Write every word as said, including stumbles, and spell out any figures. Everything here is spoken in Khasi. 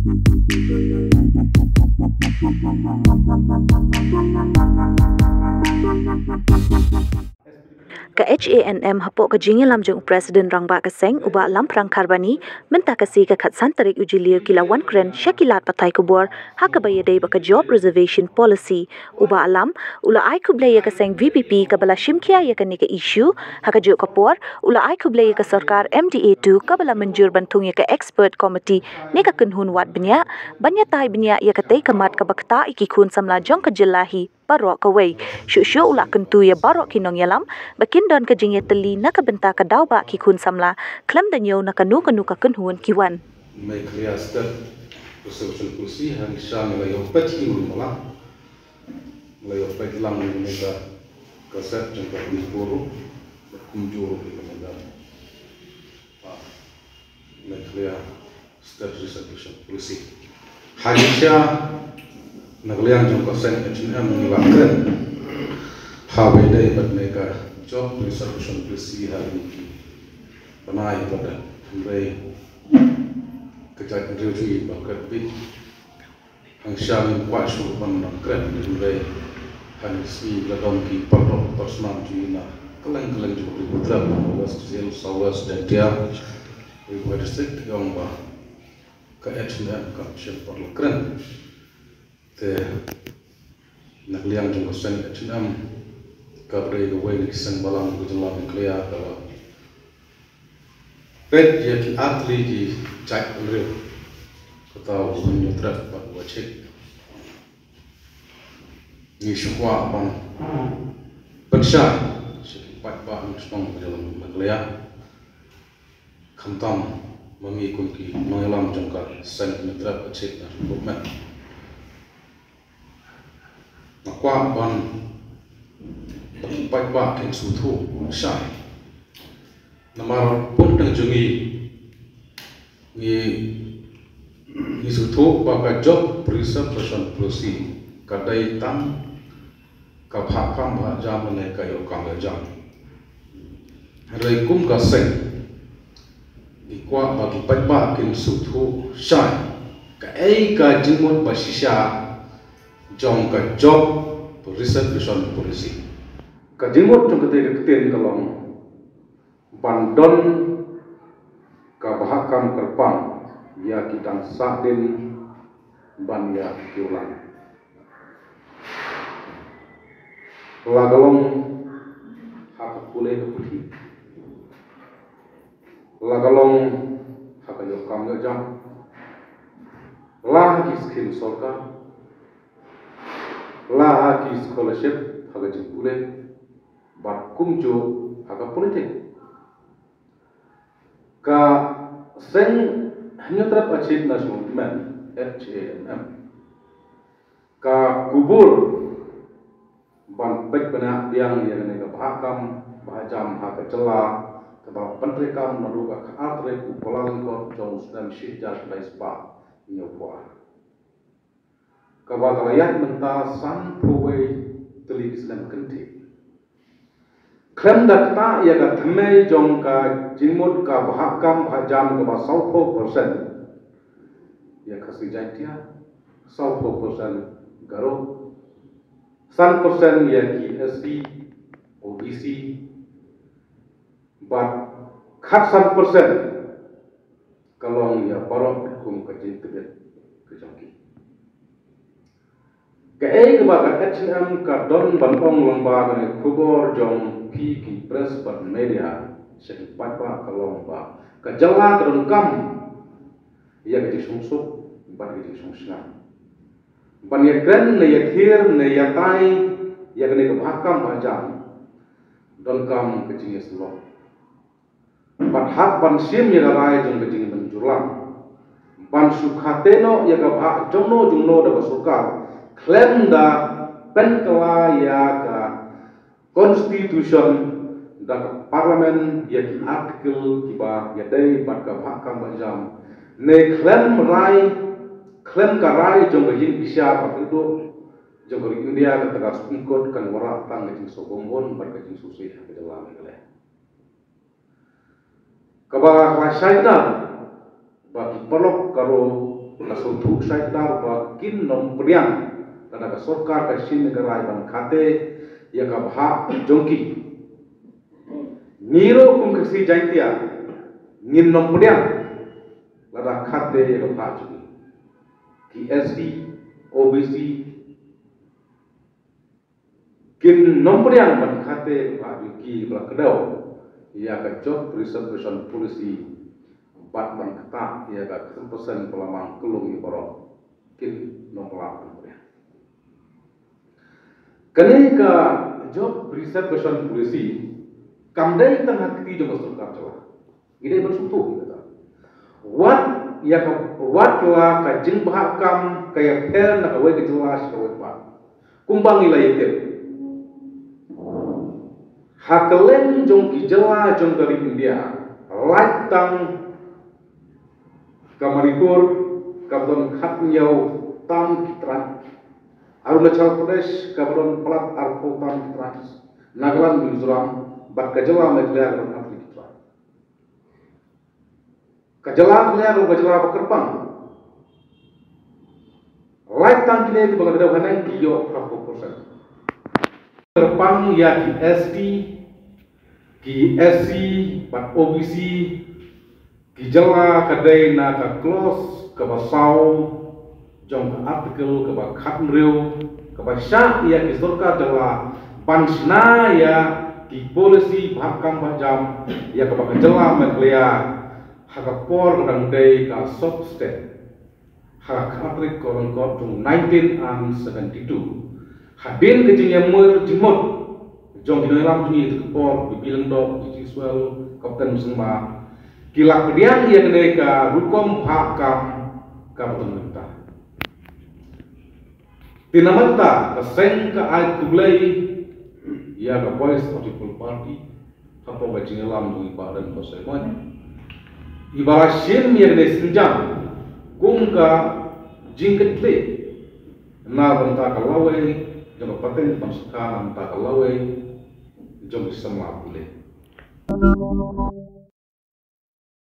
Ka H A N M hapoh ka jingïalam jong u President Rangbah ka seng u Bah Lamphrang Kharbani, mynta ka sngi ka khatsan tarik u Jylliew ki la wan kren sha ki lad pathai khubor ha kaba ïadei bad ka Job Reservation Policy. U Bah Lam u la ai khublei ïa ka seng V P P kaba la shimkhia ïa kane ka issue. Ha kajuh ka por u la ai khublei ïa ka sorkar M D A two kaba la mynjur ban thung ïa ka expert committee ne ka kynhun wad bniah ban ïatai bniah ïa katei ka mat kaba ktah ïa ki khun samla jong ka jylla hi baroh kawei. Shuh shuh u la kyntu ïa baroh ki nongïalam ba kin don ka jingïatylli na ka bynta ka daw ba ki khun samla khlem da ñiew na kano kano ka kynhun ki wan. Meghalaya State Reservation Policy, hangta ngi la ïoh peit ïa ka rukom, ngi la ïoh peit lang ïa ka, ka set jong ka Manipur, kumjuh ïa ka Meghalaya State Reservation Policy. Hangta na ka liang jong ka seng H A N M ngi la kren ha ba ïadei bad ne ka Job Reservation Policy ha kine ki bnai ba dang, hynrei ka jait ka jong ngi ba kren beit. Hangta ngim kwah shuh ban nang kren, hynrei ha kine ki sngi la don ki paralok parsnam jong ngi na kylleng kylleng jong ka ri Punjab, West Jaintia, South West Jaintia, Ri Bhoi District, ki ong ba ka H A N M kam shym pat la kren. Te na ka liang jong ka seng H A N M, ka dei kawei na ki seng balang ka jylla Meghalaya kaba peit ïa ki artylli ki jait bynriew, kata u Hynñiewtrep bad u Achik. Ngi shu kwah ban pynshai sha ki paidbah nongshong shnong ka jylla Meghalaya, khamtam ma ngi kum ki nongïalam jong ka seng Hynñiewtrep Achik National Movement. Nga kwah ban, ban paidbah kin sngewthuh shai. Namar pynban jong ngi, ngi, ngi sngewthuh ba ka Job Reservation Policy ka dei tang ka bhah kam bhah jam ne ka ïoh kam ïoh jam. Hynrei kum ka seng, ngi kwah ba ki paidbah kin sngewthuh shai kaei ka jingmut ba shisha jong ka Job Reservation Policy. Ka jingmut jong katei ka ktien ka long ban don ka bhah kam kyrpang ïa ki dang sahdien ban ïa kiwlang. La ka long ha ka pule ka puthi, la ka long ha ka ïoh kam ïoh jam, la ha ki skhim sorkar, la ha ki scholarship ha ka jingpule, bad kumjuh ha ka politik. Ka seng Hynñiewtrep Achik National Movement, H A N M, ka kubur ban peit bniah biang ïa kane ka bhah kam bhah jam ha ka jylla, kaba pyntreikam naduh ka khatar tarik u Kyllalyngkot jong u snem shi hajar khyndai spah hynñiewphew ar. Kaba ka la ïaid mynta sanphew wei tylli ki snem kynthih. Khlem da ktah ïa ka thymmei jong ka jingmut ka bhah kam bhah jam kaba sawphew percent ïa Khasi Jaiñtia, sawphew percent Garo, san percent ïa ki S C, O B C, bad khatsan percent ka long ïa baroh katkum ka jingtbit ka jong ki. Kaei kaba ka H A N M ka don ban ong lyngba kane ka khubor jong phi ki press bad media sha ki paidbah ka long ba ka jylla ka donkam ïa ka jingsngewsuk bad ka jingsngewsynei. Ban ïakren ne ïathir ne ïatai ïa kane ka bhah kam bhah jam donkam ka jingïasyllok. Bad hap ban shim ïa ka rai jong ka jingmynjur lang ban shu kha teh noh ïa ka bhah jongno jongno da ka sorkar khlem da pynkylla ïa ka constitution, da ka parliament, ïa ki article kiba ïadei bad ka bhah kam bhah jam, ne khlem rai, khlem ka rai jong ka ïing bishar ba kyrduh jong ka ri India, kata ka Supreme Court, kan wanrah tang ka jingsngewbha bad ka jingsngewsih ha ka jylla Meghalaya. Kaba ka la shai kdar ba ki paralok Garo La sngewthuh shai kdar ba kin nym pdiang lada ka sorkar ka shim ïa ka rai ban khate ïa ka bhah jong ki. Ngi ruh kum ka Khasi Jaiñtia ngin nym pdiang lada khate ïa ka bhah jong ki. Ki S T, O B C, kin nym pdiang ban khate ba ki ba la kdew ïa ka job reservation policy bad ban ktah ïa ka khyndai percent ba la mang kyllum ïa baroh. Kin nym lah ban pdiang. Kane ka job reservation policy kam dei tang ha kti jong ka sorkar jylla. Ngi dei ban sngewthuh ïa kata. Wat ïa ka, wat la ka jingbhah kam ka ïapher na kawei ka jylla sha kawei pat. Kumba ngi la ïatip, ha kylleng jong ki jylla jong ka ri India, lait tang ka Manipur kaba don khathynñiew tam ki tribe, Arunachal Pradesh kaba don palat arphew tam ki tribe, Nagaland, Mizoram bad ka jylla Meghalaya kaba don arphew ki tribe. Ka jylla Meghalaya ka jylla ba kyrpang. Lait tang kine kiba la kdew haneng ki ïoh arphew percent. Kyrpang ïa ki S T, ki S C bad O B C, ki jylla ka dei na ka clause kaba saw jong ka article kaba khathynriew kaba shah ïa ki sorkar jylla ban shna ïa ki policy bhah kam bhah jam ïa kaba ka jylla Meghalaya ha ka por ka dang dei ka sub state. Ha ka khatrik ko rangkot jong nineteen and seventy-two. Hadien ka jingïamir jingmut jong ki nongïalam jong ngi ha ka por Baby Lyngdoh, G G Swell, Captain Sangma, ki la pdiang ïa kane ka rukom bhah kam kaba don mynta. Te namar kata ka seng ka ai khublei ïa ka Voice of People Party, hapoh ka jingïalam jong i Bah Ardent Basaiawmoit, iba la shim ïa kane ka sienjam kum ka jingkitkhlieh na bynta ka lawei jong ka pateng ban sorkar, na bynta ka lawei jong ki samla pule.